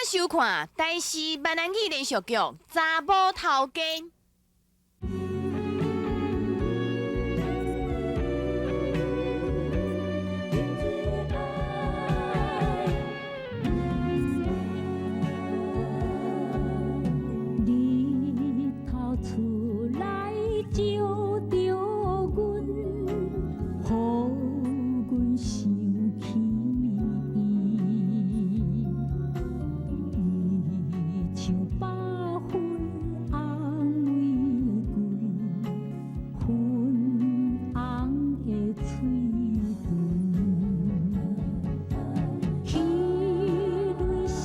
收看台視閩南語連續劇《查某頭家》。日頭出來照著阮，予阮想起伊。伊像百分紅玫瑰，粉紅的喙唇。彼蕊身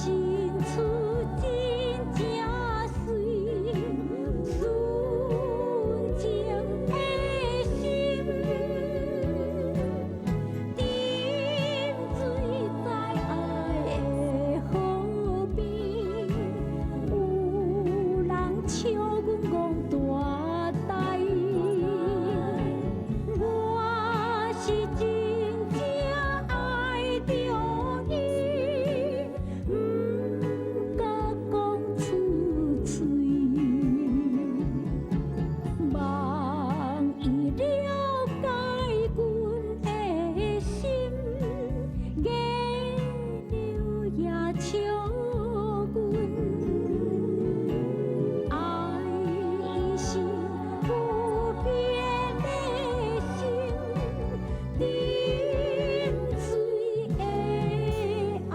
躯真正媠，純情的心，沉醉在愛的河邊，有人笑阮戇大呆，我是真正愛著伊，毋敢講出喙。望伊了解阮的心，月娘也笑阮，愛是不變的心，沉醉的愛。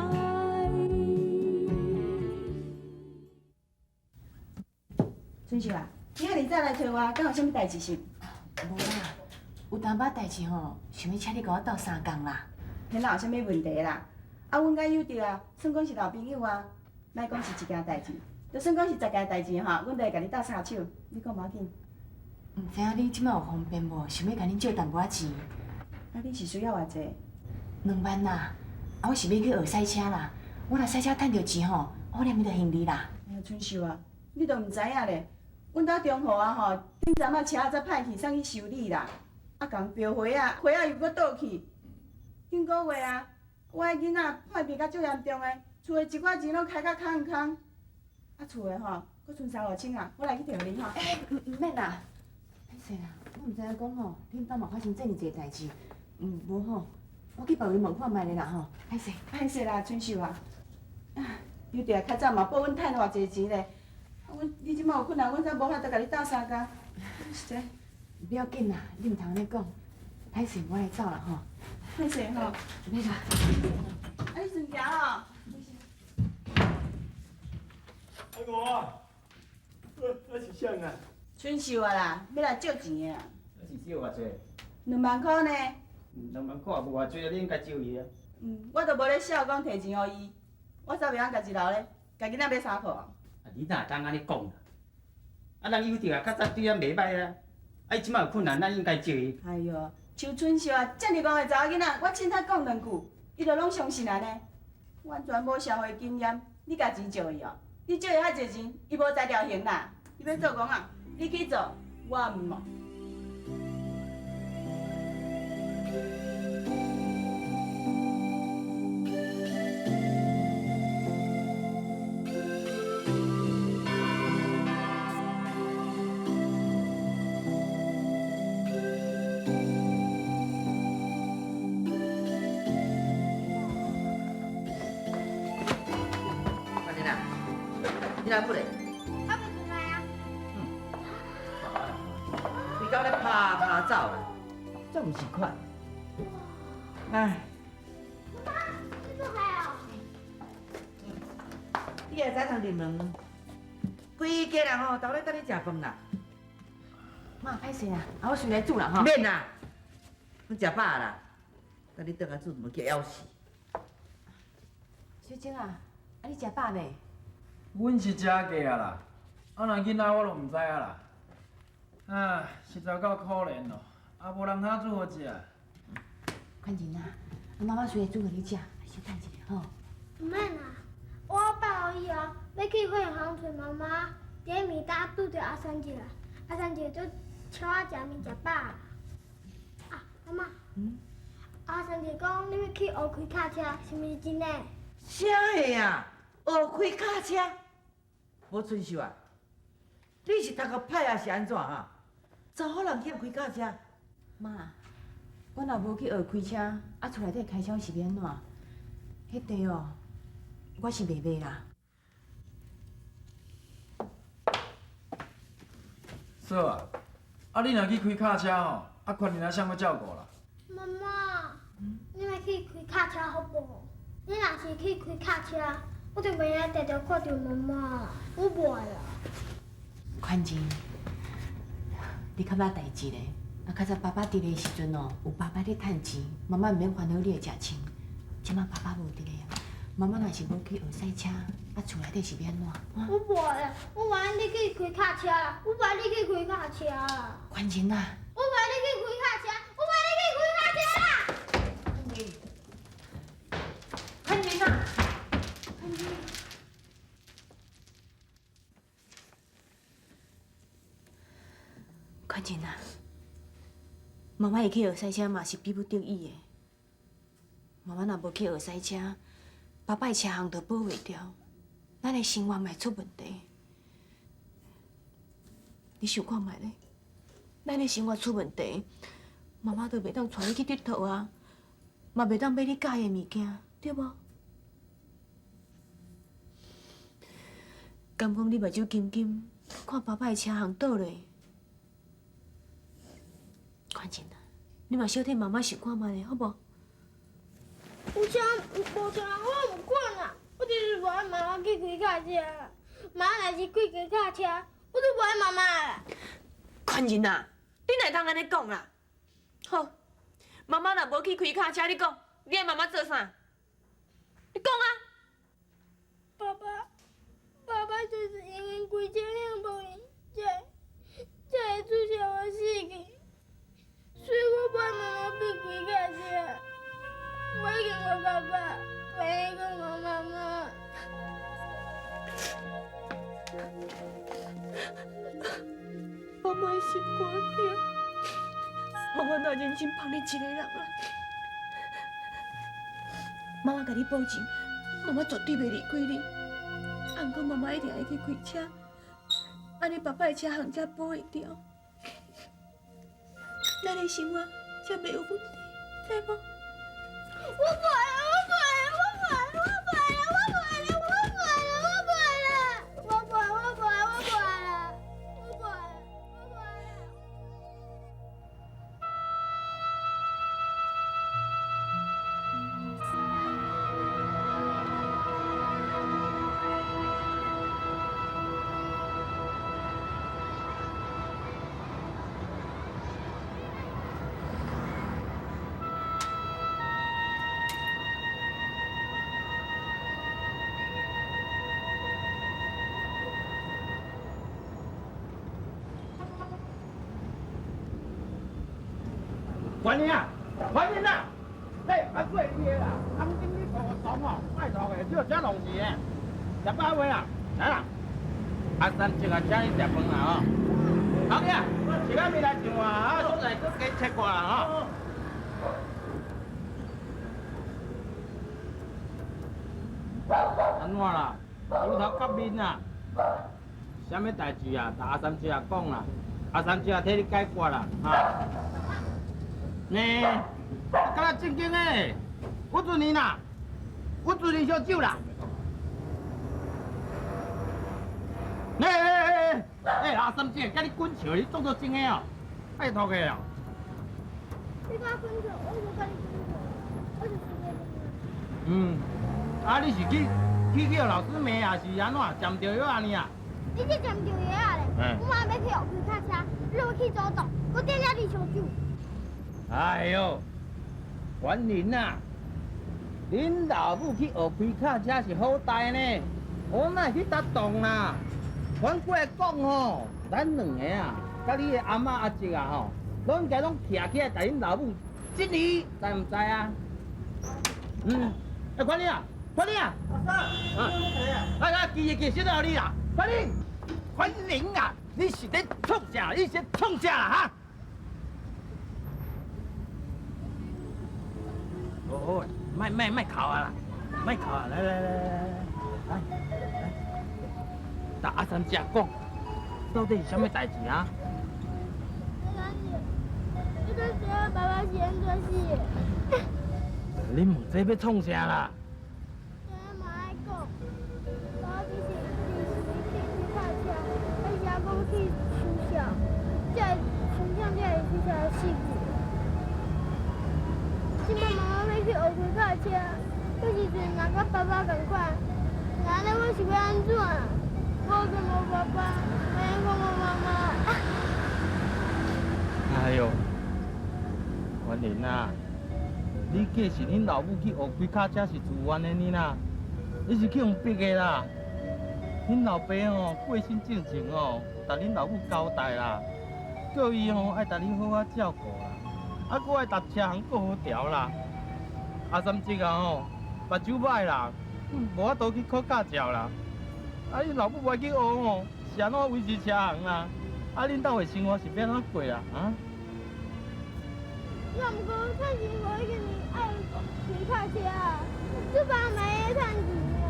春秀啊，你遐爾早來揣我，敢有啥物代誌是？無啦，有淡薄代誌吼，想欲請你共我鬥相共啦。彼哪有啥物問題啦？啊，阮佮有著啊，算講是老朋友啊，莫講是一件代誌，就算講是十件代誌吼，阮都會共你鬥相手。你講無要緊。毋知影你這擺有方便無？想欲共恁借淡薄仔錢。啊，你是需要偌濟？2萬啦。啊，我是欲去學賽車啦。我若賽車趁著錢吼，我連咪就還你啦。哎呀，春秀啊，你都毋知影咧，阮兜中和啊吼，頂陣仔車仔才歹去，送去修理啦。啊，共標花仔，花仔又閣倒去。頂個月啊，我的囡仔破病甲足嚴重的，厝的一寡錢攏開甲空空。啊，厝的吼，閣賰三五千啊，我來去提予你吼。欸，毋免啦，歹勢啦，我毋知影講吼，恁兜嘛發生這爾濟代誌，無吼，我去別位問看覓咧啦吼，歹勢。歹勢啦，春秀啊，啊，尤著較早嘛報阮趁偌濟錢咧，啊，阮你這擺有困難，阮才無法度共你鬥相共。實在。不要緊啦，你毋通按呢講，歹勢，我來走啦吼。歹勢吼。免啦。啊，你順行哦。阿五啊，啊是啥啊？春秀啊啦，欲來借錢的啊。啊是借偌濟？2萬箍呢。2萬箍也無偌濟啊，你應該借伊啊。嗯，我都無咧痟講提錢予伊，我才袂曉家己留咧，共囡仔買衫褲。啊，你哪會當按呢講啦？啊，人有著啊，較早對咱袂䆀啊，啊，伊這擺有困難，咱應該借伊。哎喲，像春秀啊，遮爾戇的查某囡仔，我凊彩講兩句，伊就攏相信按呢。完全無社會經驗，你共錢借伊哦？你借伊遐濟錢，伊無才調還啦。你欲做戇啊？你去做，我毋哦。萬年啊，你哪去咧？我袂轉來啊！規工咧拍拍走啦，總毋是款。唉，媽，你做啥哦？你也知通入門，規家人吼都咧等你食飯啦。媽，歹勢啦，啊我隨來煮啦吼。免啦，阮食飽啦，等你轉來煮，無叫枵死。小晶啊，啊你食飽未？阮是食過啊啦，啊若囡仔我就毋知影啦。啊，實在夠可憐咯，啊無人通煮予食。寬仁啊，啊媽媽隨來煮予你食，小等一下吼。毋免啦，我放學以後欲去貨行揣媽媽，佇咧麵搭拄著阿三姐啦，阿三姐就請我食麵食飽。啊，媽媽。嗯。阿三姐講你欲去學開卡車，是毋是真的？啥會啊？學開卡車？無春秀啊，你是讀較歹還是按怎啊？查某人去開卡車？媽，我若無去學開車，啊厝內底開銷是欲按怎？彼塊哦，我是袂賣啦。嫂啊，啊你若去開卡車吼，啊寬仁啊誰欲照顧啦？媽媽，你莫去開卡車好無？你若是去開卡車，我就袂使常常看著媽媽，我袂愛啦。寬仁，你較捌代誌咧。啊，較早爸爸佇咧時陣哦，有爸爸咧趁錢，媽媽毋免煩惱你的食穿。這馬爸爸無佇咧啊，媽媽若是無去學賽車，啊厝內底是欲按怎？我袂愛啦，我袂愛你去開卡車啦，我袂愛你去開卡車啦。寬仁啊！我袂愛你去開卡車，我袂愛你去開卡車啦。寬仁，寬仁啊！寬仁。寬仁啊！媽媽會去學賽車嘛是逼不得已的。媽媽若無去學賽車，爸爸的車行就保袂牢，咱的生活嘛會出問題。你想看覓咧？咱的生活出問題，媽媽就袂當帶你去𨑨迌啊，嘛袂當買你佮意的物件，對無？敢講你目睭金金，看爸爸的車行倒落？寬仁啊，你嘛小替媽媽想看覓咧，好無？有車無車，我毋管啦，我就是無愛媽媽去開卡車啦。媽媽若是開卡車，我就無愛媽媽啦。寬仁啊，你哪會當按呢講啦？好，媽媽若無去開卡車，你講，你愛媽媽做啥？你講啊！爸爸，爸爸就是因為開車遐無閒，才會出車禍死去。所以我無愛媽媽去開卡車，我已經無爸爸，我已經無媽媽。媽媽的心肝疼，媽媽哪忍心放你一個人啊？媽媽共你保證，媽媽絕對袂離開你。啊，毋過媽媽一定愛去開車，按呢爸爸的車行才保會牢。咱的生活才袂有問題，知無？我袂愛，我袂愛，我袂愛，我袂愛，我袂愛，我袂愛，我袂愛，我袂愛，我袂愛，我袂愛，我袂愛，我袂愛。寬仁啊，寬仁啊，欸，啊過你的啦，紅燈你塗個撞哦，拜託的，你有遮弄事的，食飽未啊？來啦，阿三叔啊，請你食飯啦吼。好呀，一仔面來上啊，啊，所在閣加切過啦吼。按怎啦？牛頭角面啊？啥物代誌啊？共阿三叔啊講啦，阿三叔啊替你解決啦，哈。呢，敢若正經的，我祝你啦，我祝你燒酒啦。欸欸欸欸，阿三姐，佮你滾笑，你裝作真的哦，拜託的哦。你佮我滾笑，我無佮你滾笑，我就是咧。嗯，啊，你是去予老師罵，還是按怎？食毋著藥按呢啊？你這食毋著藥啊咧！我媽欲去學開卡車，你欲去阻擋，閣踮遮咧燒酒。哎喲，寬仁啊，恁老母去學開卡車是好代呢，我哪會去搭動啦？反過來講吼，咱兩個啊，佮你的阿嬤阿叔啊吼，攏應該攏徛起來，共恁老母質疑，知毋知啊？嗯，欸，寬仁啊，寬仁啊，阿生，來來，記記記，先到你啦，寬仁，寬仁啊，你是咧創啥？你是咧創啥啦？哈？好，莫莫莫哭啊啦，莫哭啊！來來來來來，来，来，甲阿三姐讲，到底是啥物代志啊？阿三姐，你都知影爸爸是按怎死的？你问这欲创啥啦？这嘛爱讲，爸爸只是临时去开卡车，啊是讲去收车，才会冲向才会去车死去。这摆妈妈欲去学开卡车，彼时阵若佮爸爸仝款，那按呢我是欲按怎？无讲无爸爸，袂用讲无妈妈。哎哟，婉玲啊，你计是恁老母去学开卡车是自愿的呢啦，你是去予逼的啦。恁老爸吼过身进前吼，有共恁老母交代啦，叫伊吼爱共你好好照顾啦，啊，阁爱踏车行顾好调啦。阿三叔啊吼，目睭歹啦，无法度去考驾照啦。啊，恁老母无爱去学吼，是按怎维持车行啦？啊，恁兜的生活是欲按怎过啦？啊？也毋过趁钱无一定爱开卡车啊，做别人嘛会趁钱啊。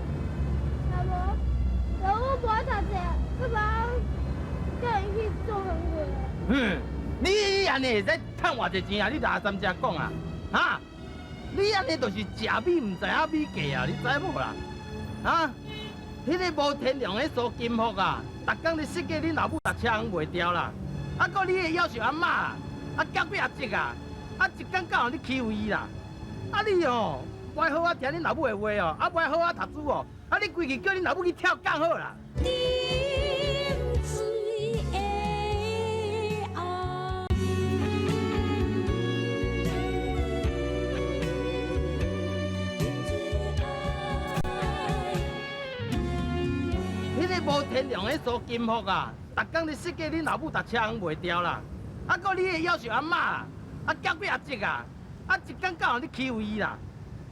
若无，若我无爱读册，佮爸叫𪜶去做工课。哼，你按呢会使趁偌济钱啊？你共阿三姐讲啊？哈？你按呢就是食米毋知影米价啊？你知无啦？啊？彼个无天良的苏金福啊，逐工咧设计恁老母踏车行袂牢啦，啊，阁你的夭寿阿嬷啊，啊，交几阿叔啊，啊，一工到晚咧欺负伊啦，啊，你哦，无爱好好听恁老母的话哦，啊，无爱好好读书哦，啊，你规气叫恁老母去跳岗好啦。沉醉的爱。彼个无天良的苏金福啊，逐工咧设计恁老母踏车行袂牢啦，啊，阁你的夭寿阿嬷啊，啊，交几阿叔啊，啊，一工到晚咧欺负伊啦，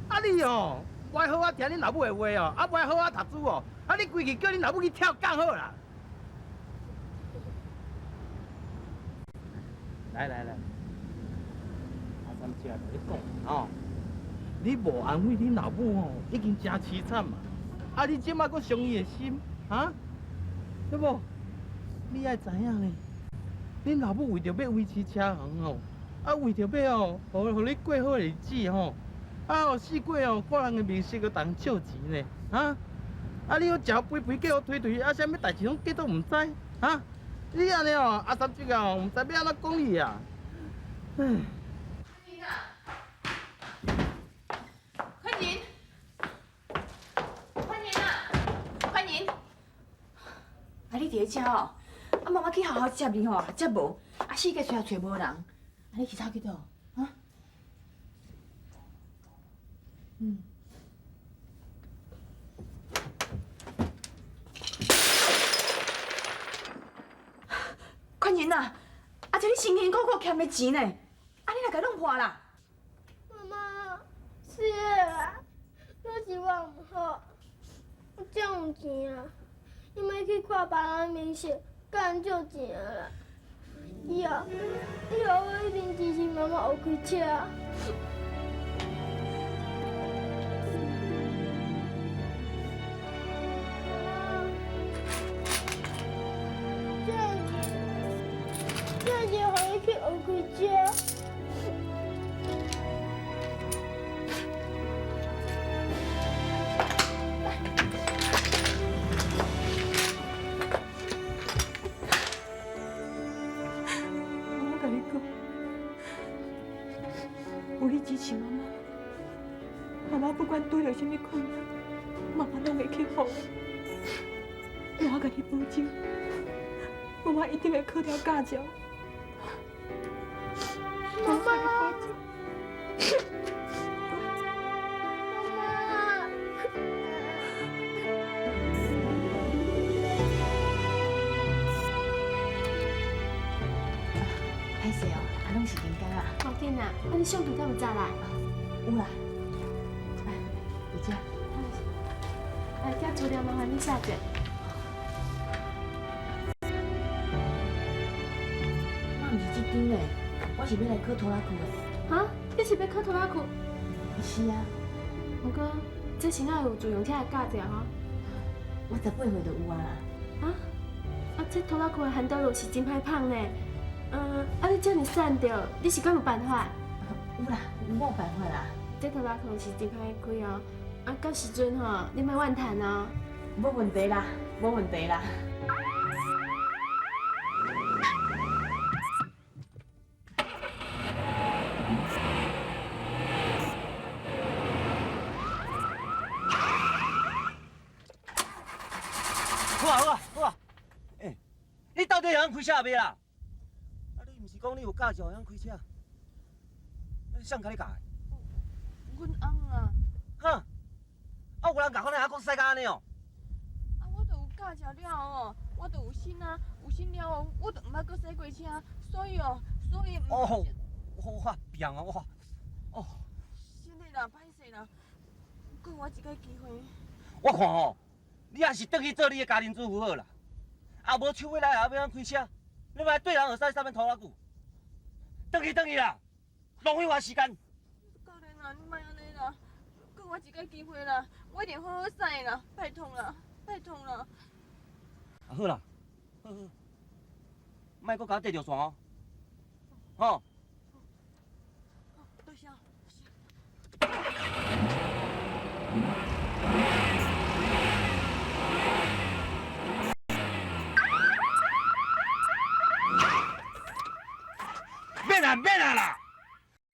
啊，你哦，无爱好好听恁老母的话哦，啊，无爱好好读书哦，啊，你规气叫恁老母去跳岗好啦。来来来，阿三姐共你讲吼，你无安慰恁老母吼，已经真凄惨啊！啊，你这摆阁伤伊的心，哈？对无？你爱知影呢，恁老母为著欲维持车行吼，啊，为著欲吼，予你过好日子吼，啊，予四过吼，看人的面色阁逐人借钱呢，哈？啊，你阁食肥肥，计予推推，啊，啥物代志拢计做毋知，哈？你按呢哦，阿三叔啊吼，毋知欲按怎讲你啊。唉。宽仁，宽仁啊，宽仁，啊，你伫咧遮哦，啊，妈妈去学校接你吼，接无，啊，四界揣也揣无人，啊，你去走去佗？啊？嗯。宽仁啊，啊，这你辛辛苦苦俭的钱呢，啊，你若共弄破啦？妈妈，是的啦，拢是我毋好，我真有钱啊，伊欲去看别人面色，共人借钱啊啦。以后，以后我一定支持妈妈学开车。妈妈，这钱，这钱予伊去学开车。妈妈共你讲，有你支持妈妈，妈妈不管拄著啥物困难，妈妈拢会克服。我共你保证，妈妈一定会考著驾照。妈妈，妈妈。歹势哦，啊，拢是人工啊。无紧啦，啊你相片敢有扎来？有啦。来，伫遮。啊，这资料麻烦你写者。我毋是这间的，我是欲来考拖拉库的。哈？你是欲考拖拉库？是啊。毋过，这是哪有自用车的驾照吼？我18歲就有啊啦。啊？啊，這拖拉庫的韓德路是真歹芳呢。啊，你這爾瘦著，你是敢有辦法？有啦，有辦法啦。這拖拉庫是真歹開哦。啊，到時陣吼，你莫怨嘆哦。無問題啦，無問題啦。好啊好啊好啊！欸，你到底會曉開車袂啦？啊，你毋是講你有駕照會曉開車？誰共你教的？阮翁啊。哈？啊，有人教你還閣駛甲按呢哦？啊，我都有駕照了哦，我都有身啊，有身了後，我都毋捌閣駛過車，所以哦，所以。哦，我變啊我，哦。真的啦，歹勢啦，閣予我一擺機會。我看吼，你還是轉去做你的家庭主婦好啦。啊，無手尾來也欲按怎開車，你莫對人學駛啥物拖拉機。轉去轉去啦，浪費我時間。教練啊，你莫按呢啦，閣予我一擺機會啦，我一定好好駛啦，拜託啦，拜託啦。啊好啦，好好，莫閣共我綴著線哦，吼。多謝。免啦免啦啦！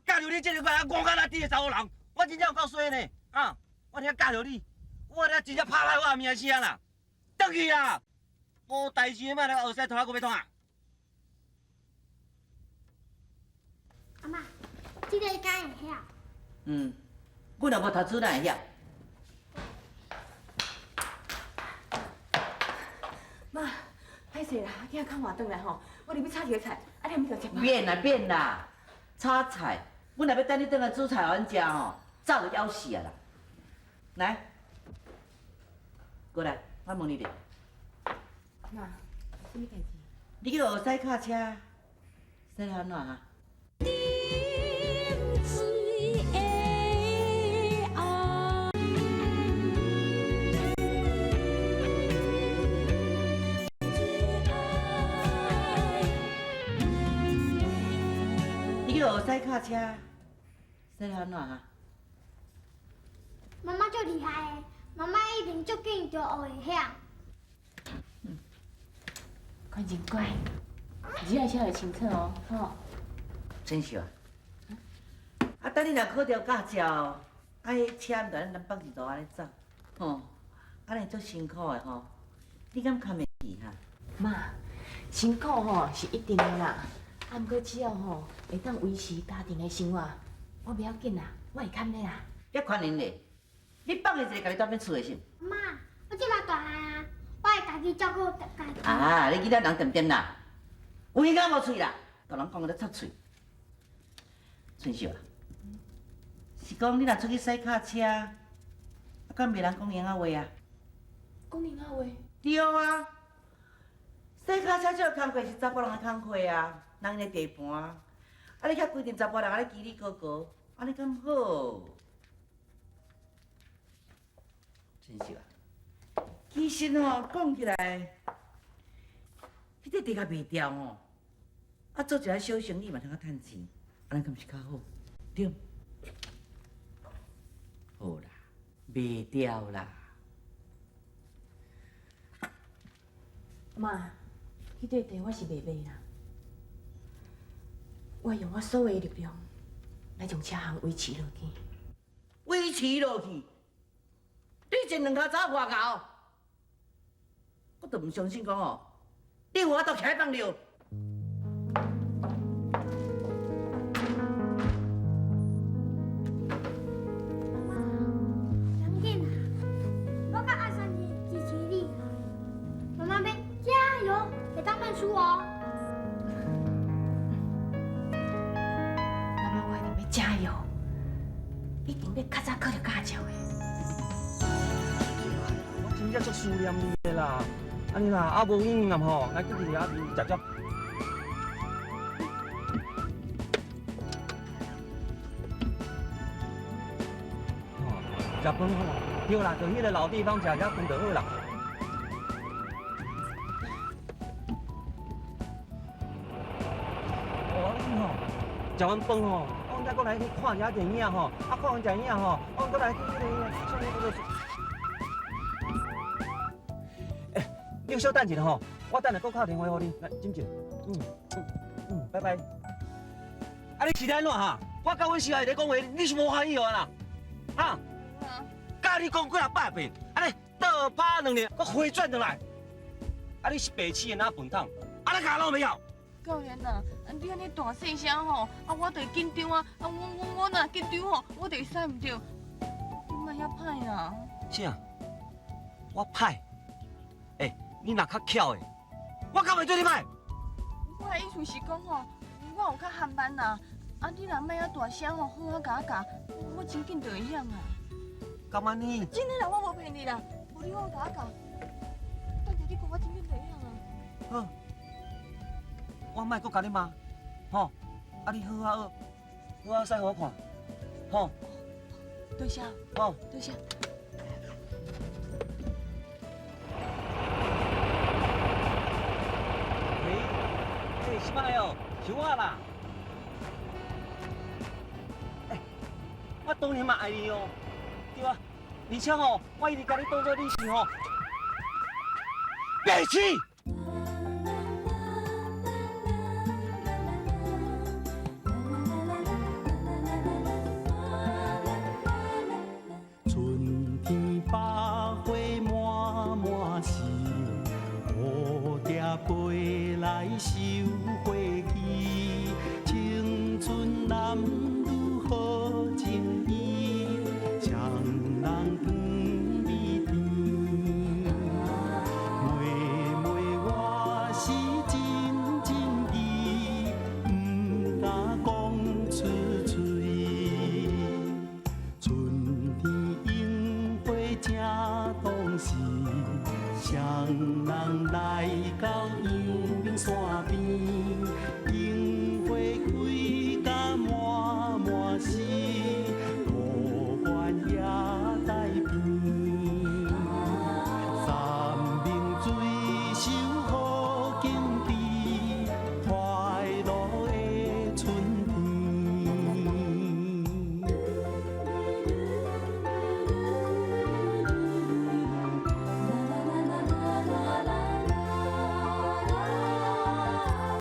教著你這个戇甲爛豬的查某人，我真正有夠衰呢！啊，我聽教著你，我這真正拍歹我的名聲啦！轉去啦，無代誌的莫來學駛拖拉機欲創啊！阿嬤，這個敢會曉？嗯，阮若無讀書，哪會曉？媽，歹勢啦，囝較晚轉來吼，我入去炒一个菜，啊，你毋著食飽。免啦免啦，炒菜，阮若欲等你轉來煮菜予阮食吼，早就枵死啊啦！來，過來，我問你一下。媽，啥物代誌？你去學駛跤車，駛了按怎啊？你去學駛跤車，駛了按怎啊？媽媽足厲害的，媽媽一定足緊就學會曉。寬真乖，字愛寫會清楚哦，吼。春秀啊，啊，等你若考著駕照，啊，彼車毋著咱南北二路按呢走，吼，按呢足辛苦的吼，你敢堪會去哈？媽，辛苦吼是一定的啦，啊，毋過只要吼會當維持家庭的生活，我袂要緊啦，我會堪的啦。遐寬仁咧，你放伊一个家己蹛佇厝的是？媽，我這馬大漢啊，我會家己照顧家己。啊，你囡仔人恬恬啦，有耳仔無喙啦，共人講個咧插喙。春秀啊，是講你若出去駛跤車，啊，敢袂人講閒仔話啊？講閒仔話？對啊，駛跤車這個工課是查埔人的工課啊，人的地盤。啊，你遐規陣查埔人按呢嘰哩咕咕，按呢敢好？春秀啊，其實吼講起來，彼塊地共賣掉吼，啊做一下小生意嘛通較趁錢，按呢敢毋是較好？對？好啦，賣掉啦。媽，彼塊地我是袂賣啦，我用我所有的力量來將車行維持落去。維持落去？你這兩跤走外牛，我都毋相信講哦，你有法度徛放尿。媽媽，不要緊啦，我佮阿三支持你。媽媽欲加油，袂當認輸哦。媽媽，我一定欲加油，一定欲較早考著駕照的。我真正足思念你的啦，按呢啦，啊無閒啊吼，來去佇遐食食。哦，食飯好啦，對啦，就彼个老地方食食飯就好啦。你吼，食完飯吼，阮再閣來去看一下電影吼，啊，看完電影吼，阮閣來去彼个啥物叫做？欸，你小等一下吼，我等下閣敲電話予你，來，斟一下。嗯嗯嗯，拜拜。啊，你是按怎哈？我佮阮小愛咧講話，你是無歡喜予我啦？哈？佮你講幾若百遍，按呢倒拍兩年，閣回轉轉來。啊，你是白痴的哪笨桶？啊，你教攏袂曉？教練啊，你按呢大細聲吼，啊，我就會緊張啊，啊，我若緊張吼，我就會駛毋著。你莫遐歹啦。啥？我歹？欸，你若較巧的，我敢會對你歹？我的意思是講吼，我有較含慢啦。啊，你若莫遐大聲吼，好好共我教，我真緊就會曉啊。敢按呢？真的啦，我無騙你啦，無你好好共我教。等下你講，我真緊就會曉啊。好，我莫閣共你罵，吼！啊，你好好學，好好駛予我看，吼！多謝，吼！多謝。喂，欸，什麼來哦？是我啦。欸，我當然嘛愛你哦，對啊，而且吼，我一直共你當做你是吼白痴。春天百花滿滿是，蝴蝶飛來繡花枝，青春男女好情意，雙人甜蜜甜。妹妹我是真情意，毋敢講出嘴。春天櫻花正當時，雙人來到陽明山邊，